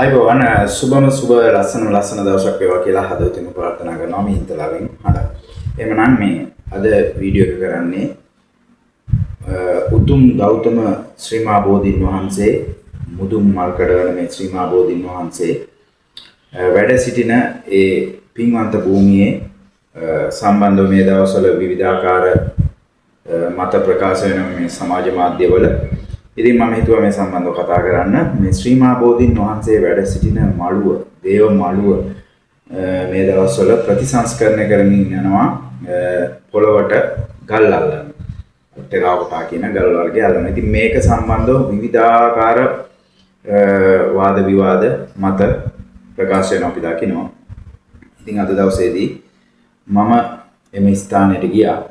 ආයුබෝවන් සුබම සුබ ලස්සනම ලස්සන දවසක් වේවා කියලා හදවතින්ම ප්‍රාර්ථනා කරනවා මිහින්තලාවෙන් හඬ. එහෙමනම් මේ අද වීඩියෝ එක කරන්නේ උතුම් ගෞතම ශ්‍රී මහා බෝධීන් වහන්සේ මුදුන් මල් කඩවන මේ ශ්‍රී මහා බෝධීන් වහන්සේ වැඩ සිටින ඒ පින්වන්ත භූමියේ සම්බන්ධව මේ දවස්වල විවිධාකාර මත ප්‍රකාශ වෙන මේ සමාජ මාධ්‍යවල. ඉතින් මම හිතුවා මේ සම්බන්ධව කතා කරන්න. මේ ශ්‍රී මහා බෝධීන් වහන්සේ වැඩ සිටින මළුව, දේව මළුව මේ දවස්වල ප්‍රතිසංස්කරණය කරමින් යනවා පොළවට ගල් අල්ලන. ටෙරාකොටා කියන ගල් වර්ගය අල්ලන. ඉතින් මේක සම්බන්ධව විවිධාකාර වාද විවාද මත ප්‍රකාශ වෙනවා අපි දකිනවා. ඉතින් අද දවසේදී මම එම ස්ථානයට ගියා.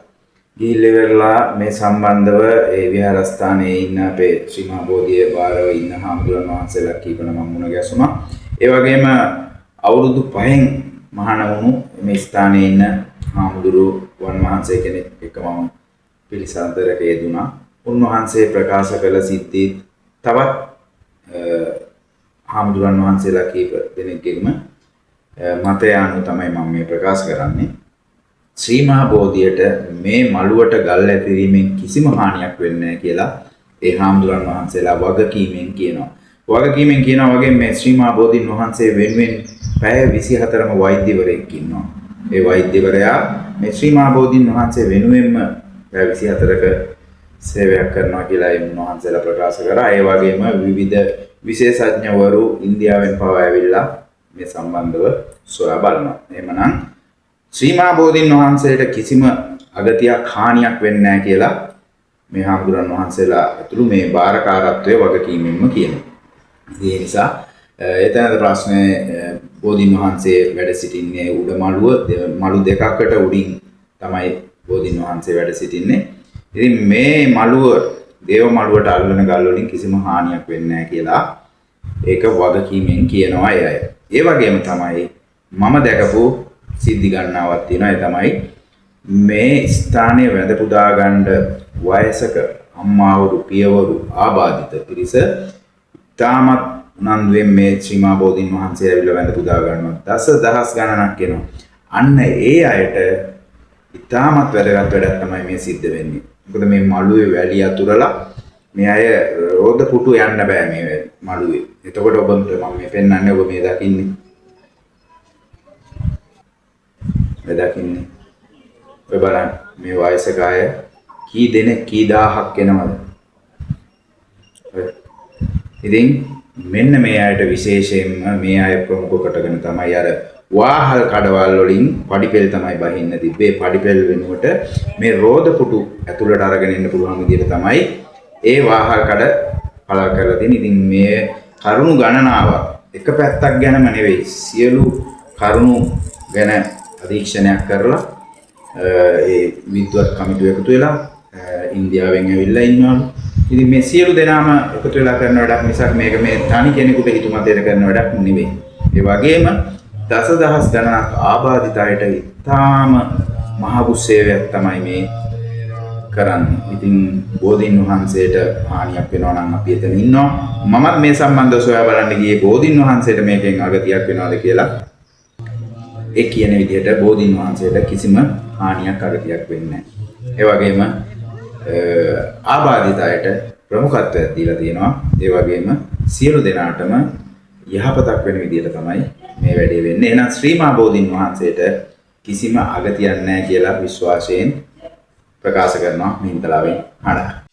ගිහිල්ලා ඉවරලා මේ සම්බන්ධව ඒ විහාරස්ථානයේ ඉන්න අපේ ශ්‍රී මහා බෝධිය බාරව ඉන්න හාමුදුරන් වහන්සේලා කීප නමක් මුණ ගැසුණා. ඒ වගේම අවුරුදු 5න් මහාන වුණු මේ ස්ථානයේ ඉන්න හාමුදුරුවන් වහන්සේ කෙනෙක් එක්ක මම පිළිසඳරක යෙදුණා. උන්වහන්සේ ප්‍රකාශ කළ සිද්ධි තවත් හාමුදුරන් වහන්සේලා කීප දෙනෙක්ගෙම මතය අනුව තමයි මම මේ ප්‍රකාශ කරන්නේ. ශ්‍රී මහා බෝධියට මේ මළුවට ගල් ඇතිරීමෙන් කිසිම හානියක් වෙන්නේ නැහැ කියලා ඒ හාමුදුරන් වහන්සේලා වගකීමෙන් කියනවා. වගකීමෙන් කියනවා වගේ මේ ශ්‍රී මහා බෝධීන් වහන්සේ වෙනුවෙන් පැය 24ම වෛද්‍යවරයෙක් ඉන්නවා. ඒ වෛද්‍යවරයා මේ ශ්‍රී මහා බෝධීන් වහන්සේ වෙනුවෙන්ම පැය 24ක සේවයක් කරනවා කියලා ඒ උන්වහන්සේලා ප්‍රකාශ කරා. ඒ වගේම විවිධ විශේෂඥවරු ඉන්දියාවෙන් පවා ඇවිල්ලා මේ සම්බන්ධව සොයා බලනවා. එහෙමනම් ශ්‍රී මහා බෝධීන් වහන්සේට කිසිම අගතියක් හානියක් වෙන්නේ නැහැ කියලා මේ හාමුදුරන් වහන්සේලා ඇතුළු මේ භාරකාරත්වයේ වගකීමෙන්ම කියනවා. ඉතින් ඒ නිසා එතනද ප්‍රශ්නේ බෝධීන් වහන්සේ වැඩ සිටින්නේ උඩ මළුව, මළු දෙකකට උඩින් තමයි බෝධීන් වහන්සේ වැඩ සිටින්නේ. ඉතින් මේ මළුව දේව මළුවට අල්ලන ගල් වලින් කිසිම හානියක් වෙන්නේ නැහැ කියලා ඒක වගකීමෙන් කියනවා ඒ අය. ඒ වගේම තමයි මම දැකපු සිද්ධි ගණනාවක් තියෙනවා. ඒ තමයි මේ ස්ථානයේ වැඳ පුදා ගන්න වයසක අම්මාවරු පියවරු ආබාධිත පිරිස ඉතාමත් උනන්දුවෙන් මේ ශ්‍රී මහා බෝධීන් වහන්සේ ඇවිල්ලා වැඳ පුදා ගන්නවා. දස දහස් ගණනක් එනවා. අන්න ඒ අයට ඉතාමත් වැදගත් වැඩක් තමයි මේ සිද්ධ වෙන්නේ. මොකද මේ මළුවේ වැලි අතුරලා මේ අය රෝද පුටු යන්න බෑ මේ මළුවේ. එතකොට ඔබ මම මේ පෙන්වන්නේ ඔබ මේ දකින්නේ. ඔය දකින්නේ. ඔය බලන්න මේ වයසක අය කී දෙනෙක් කී දහහක් එනවද? ඔය. ඉතින් මෙන්න මේ අයට විශේෂයෙන්ම මේ අය ප්‍රමුඛ කොටගෙන තමයි අර වාහල් කඩවල් වලින් පඩිපෙල් තමයි බහින්න තිබ්බේ. පඩිපෙල් වෙනුවට මේ රෝද පුටු ඇතුළට අරගෙන එන්න පුළුවන් විදිහට තමයි ඒ වාහල් කඩ පළල් කරලා තියෙන්නේ. ඉතින් මේ කරුණු ගණනාවක් එක පැත්තක් ගැනම නෙවෙයි සියලු කරුණු ගැන අධීක්ෂණයක් කරලා ඒ විද්වත් කමිටුව එකතු වෙලා ඉන්දියාවෙන් ඇවිල්ලා ඉන්නවලු. ඉතින් මේ සියලු දෙනාම එකතු වෙලා කරන වැඩක් මිසක් මේක මේ තනි කෙනෙකුට හිතුමතේට කරන වැඩක් නෙවෙයි. ඒ වගේම දසදහස් ගණනක් ආබාධිත අයට ඉතාම මහඟු සේවයක් තමයි මේ කරන්නේ. ඉතින් බෝධීන් වහන්සේට හානියක් වෙනවා නම් අපි එතන ඉන්නවා. මමත් මේ සම්බන්ධව සොයා බලන්න ගියේ බෝධීන් වහන්සේට මේකෙන් අගතියක් වෙනවද කියලා. ඒ කියන විදිහට බෝධීන් වහන්සේට කිසිම හානියක් අගතියක් වෙන්නේ නැහැ. ඒ වගේම ආබාධිත අයට ප්‍රමුඛත්වයක් දීලා තියෙනවා. ඒ වගේම සියලු දෙනාටම යහපතක් වෙන විදිහට තමයි මේ වැඩේ වෙන්නේ. එහෙනම් ශ්‍රී මහා බෝධීන් වහන්සේට කිසිම අගතියක් නැහැ කියලා විශ්වාසයෙන් ප්‍රකාශ කරනවා මිහින්තලාවෙන් හඬ.